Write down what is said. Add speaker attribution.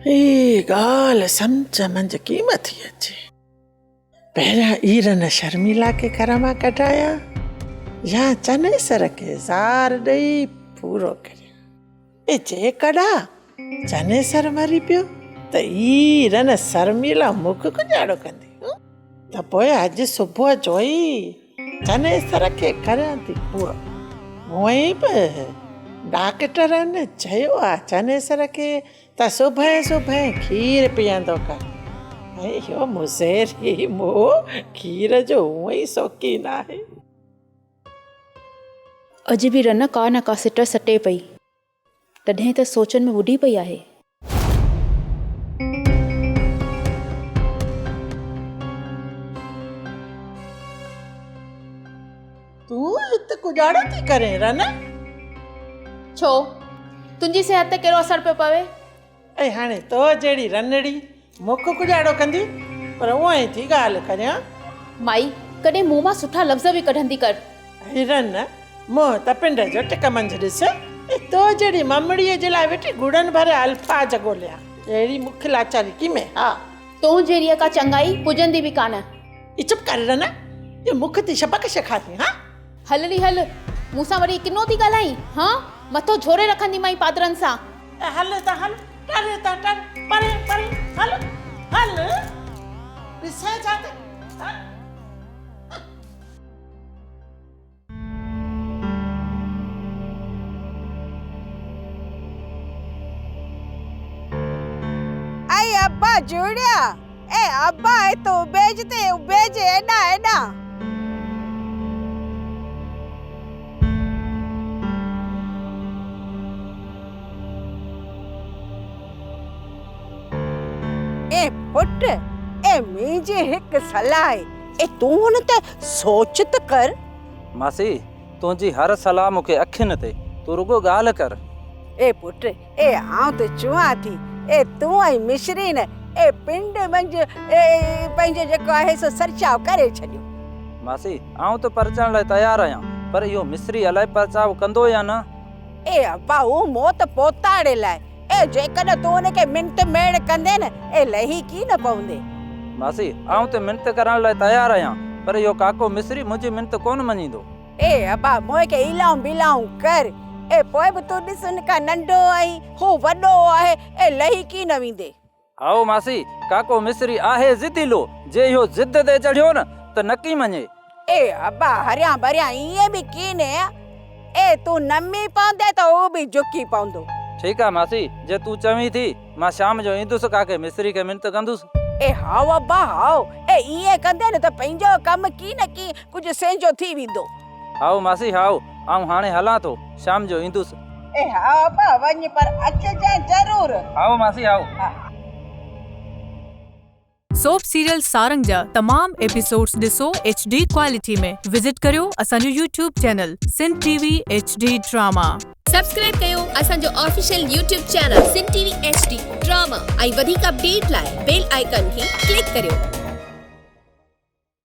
Speaker 1: هي ڳالهه سمجهه منجهه ڪيم ٿي اچي. پهريان ايرن شرميلا کي گهر مان ڪڍايان يا چنيسر کي زار ڏئي پورو ڪريان. اي جيڪڏا چنيسر مري پيو ته ايرن شرميلا مک ڪڄاڙو ڪندي. ته پوء اڄ صبح جو ئي چنيسر کي ڪريان ٿي پورو. هونئن به ڊاڪٽرن چيو آ چنيسر کي ته صبح صبح کير پيئندو ڪر. ۽ اهو مزيري منهن کير جو هونئن ئي شوقين آهي.
Speaker 2: اڄ به رن ڪا نه ڪا سٽ سٽي پئي. تڏهن ته سوچن ۾ ٻڏي پئي آهي.
Speaker 1: تون هت ڪڄاڙو ٿي ڪرين رن؟
Speaker 2: ڇو؟ تنهنجي صحت تي ڪهڙو اثر پيو پوي؟
Speaker 1: ۽ هاڻي تو جهڙي رنڙي مک ڪڄاڙو ڪندي، پر اونئن ئي ٿي ڳالهه ڪريان.
Speaker 2: مائي، ڪڏهن مون مان سٺا لفظ به ڪڍندي ڪر.
Speaker 1: ۽ رن، منهن ته پنڊ جو ٽڪ منجهه ڏس. ۽ تو جهڙي ممڙيء جي لاء ويٺي گڙن ڀريا الفاظ ڳوليان. اهڙي مک لاچاري ڪيمي ها.
Speaker 2: تون جهڙيء ڪا چڱائي پڄندي به ڪانه.
Speaker 1: اي چپ ڪر رن، اهو مک تي شبق شيکارين ها.
Speaker 2: هل ڙي هل، مون سان وري ڪنو ٿي ڳالهائين ها، مٿو جهوري رکنديمانء پادرن سان.
Speaker 1: اي هل ته هل، ٽر ته ٽر، پري پري هل، هل، ڏسين ڇا ٿي ها.
Speaker 3: اي ابا جوڙيا، اي ابا هت ابيج تي ابيج ايڏا ايڏا. اي پٽ، اي منهنجي هڪ صلاح آهي، اي تون هن تي سوچ ته ڪر.
Speaker 4: ماسي، تنهنجي هر صلاح مون کي اکين تي، تون رڳو ڳالهه ڪر.
Speaker 3: اي پٽ، اي آئون ته چوان ٿي، اي تون ۽ مصرين اي پنڊ منجهه اي پنهنجو جيڪو آهي سو سرچاء ڪري ڇڏيو.
Speaker 4: ماسي، آئون ته پرچڻ لاء تيار آهيان، پر اهو مصري الائي پرچاء ڪندو يا نه؟
Speaker 3: اي ابا، هو موت پوتاڙي لاء، اي جيڪڏهن تون ان کي منت ميڙ ڪندين، اي لهي ڪي نه پوندين.
Speaker 4: ماسي، آئون ته منت ڪرڻ لاء تيار آهيان، پر اهو ڪاڪو مصري منهنجي منت ڪونه مڃيندو.
Speaker 3: اي ابا، مون کي ايلائون ٻيلائون ڪر، اي پوء به تون ڏس ان کان ننڍو آهين، هو وڏو آهي، اي لهي ڪي نه ويندين.
Speaker 4: هائو ماسي، ڪاڪو مصري آهي ضديلو، جي اهو ضد تي چڙهيو نه ته نڪي مڃي.
Speaker 3: اي ابا، هريان ڀريان ائين به ڪينهي، اي تون نمي پوندين ته هو به جهڪي پوندو.
Speaker 4: ٺيڪ آ ماسي، جي تون چوين ٿي، مان شام جو ايندس ڪاڪي مصري کي منت ڪندس.
Speaker 3: اي هائو ابا هائو، اي ائين ڪندين نه ته پنهنجو ڪم ڪي نه ڪي ڪجهه سهنجو ٿي ويندو.
Speaker 4: هائو ماسي هائو، آئون هاڻي هلان ٿو، شام جو ايندس.
Speaker 3: اي هائو ابا وڃ پر اچجانء ضرور.
Speaker 4: هائو ماسي هائو.
Speaker 5: سوپ سيريل سارنگ جا تمام ايپيسوڊز ڏسو ايڇ ڊي ڪوالٽي ۾ وزٽ ڪريو اسان جو YouTube channel Sindh T V H D drama.
Speaker 6: Subscribe ڪيو اسان جو official YouTube channel Sindh T V H D drama ۽ وڌيڪ اپڊيٽ لاء بيل آئيڪان کي ڪلڪ ڪريو.